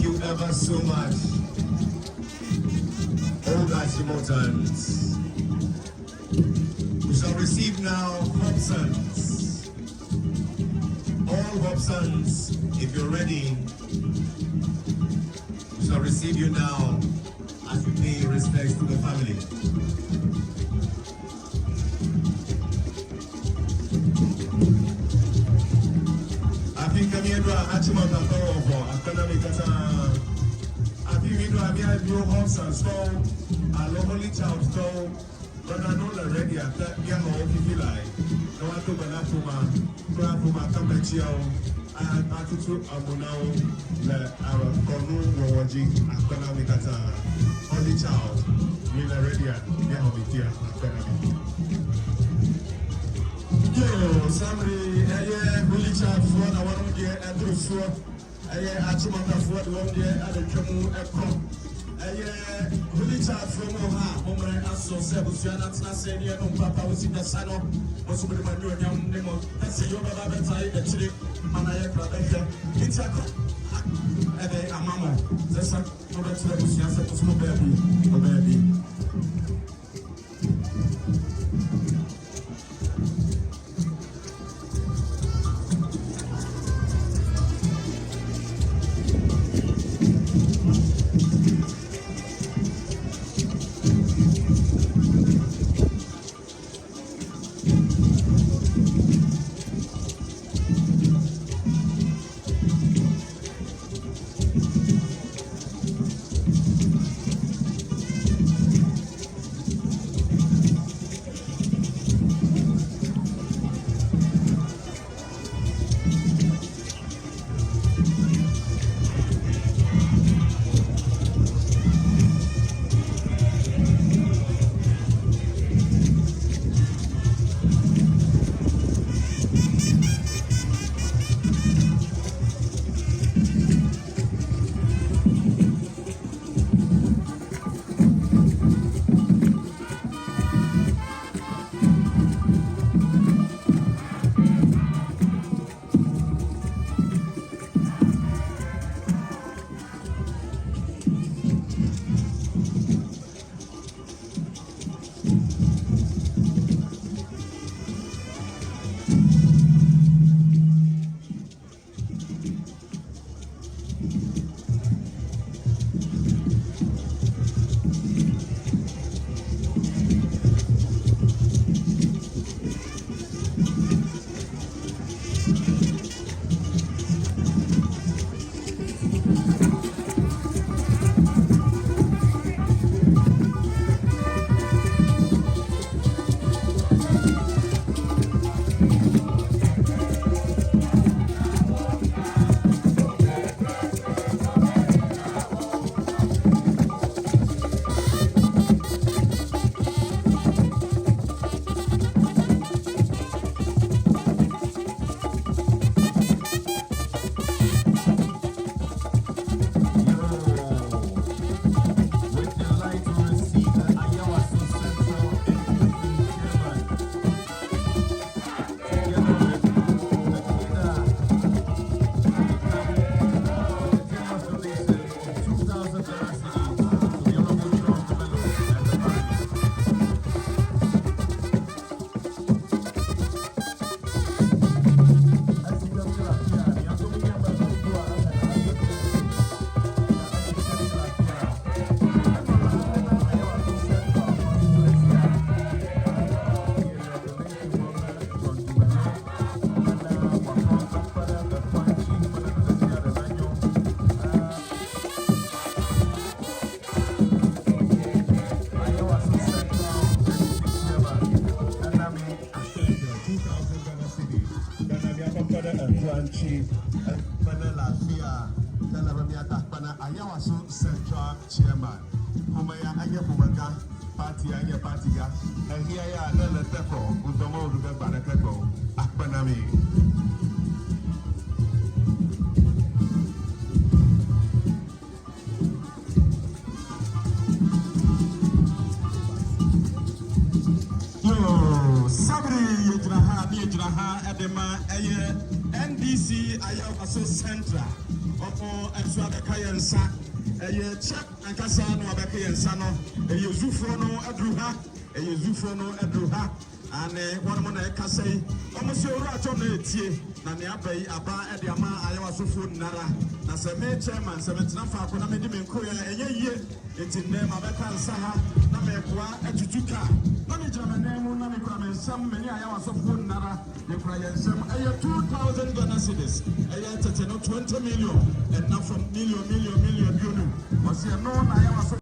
Thank you ever so much. Old Achimotans. We shall receive now Hobsons. All Hobsons, if you're ready, we shall receive you now as we pay respects to the family. Afi kamiedwa Achimota tɔwɔ akpɛnami kata. Afi mi do ami adu Hobsons tɔw alo Holy Child tɔw bɛna no le ready ate miaxɔ wo fifi lae ne woado gbe na ƒomea kple ƒomea ƒe atutu amo na wo le kɔnu wɔwɔ dzi akpe na mi katã. Holy Child, mi le ready a miaxɔ mi fia akpe na mi. Yo, Samri, ɛyɛ Holy Child foɔ na wɔn deɛ ɛduru soɔ. Ɛyɛ Achimotafoɔ de wɔn deɛ abɛtwa mu ɛkɔ. Ɛyɛ Holy Child foɔ mu ha, mo mmerɛ asɔ sɛ abusua no atena ase ne ɛno mpapa wosi bɛsa no. Mo nso mode mo ani onyam ne mo ɛsɛ yɛ ɔbɛba bɛtae akyire mana yɛ kra bɛhwɛ. Nti akɔ ɛde ama mo sɛ sɛ mobɛkyerɛ abusua sɛ mo nso mo baabi mo baabi. With delight to receive the Ayawaso Central NPP Chairman, together with the Keda with the generous donation of 2,000 Ghana cedis to the Honorable Charles Dumelo and the family. Central Chairman, Kumaya Anya Pumaga, Party Anya Party Ga, and here I am, Nele Teko, Udomo Ruga Banakeko, Akpanami. Yo, sabere yɛgyina ha ne yɛgyina ha ɛde ma ɛyɛ NDC Ayawaso Central, ɔmo nso abɛka yɛn nsa. Ɛyɛ kyɛ ankasa na wabɛka yɛn nsa no. Ɛyɛ zufoɔ no aduru ha, ɛyɛ zufoɔ no aduru ha ane wɔn mo na ɛkasa yi. Wɔn nso owura atɔ na etie na nea aba yi aba ɛde ama Ayawasofoɔ nnara. Na sɛ me chairman sɛ metena faako na mede me nkoya, ɛnyɛ yie. Nti nnɛ mabɛka nsa ha na mɛboa atutu kaa na megyina m'anan mu na mekura me nsam. Me ne Ayawasofoɔ nnara yɛkura yɛn nsam. Ɛyɛ 2,000 Ghana cedis, ɛyɛ tete no 20 million, ɛna from million million million bio no wɔsi ɛno na Ayawaso.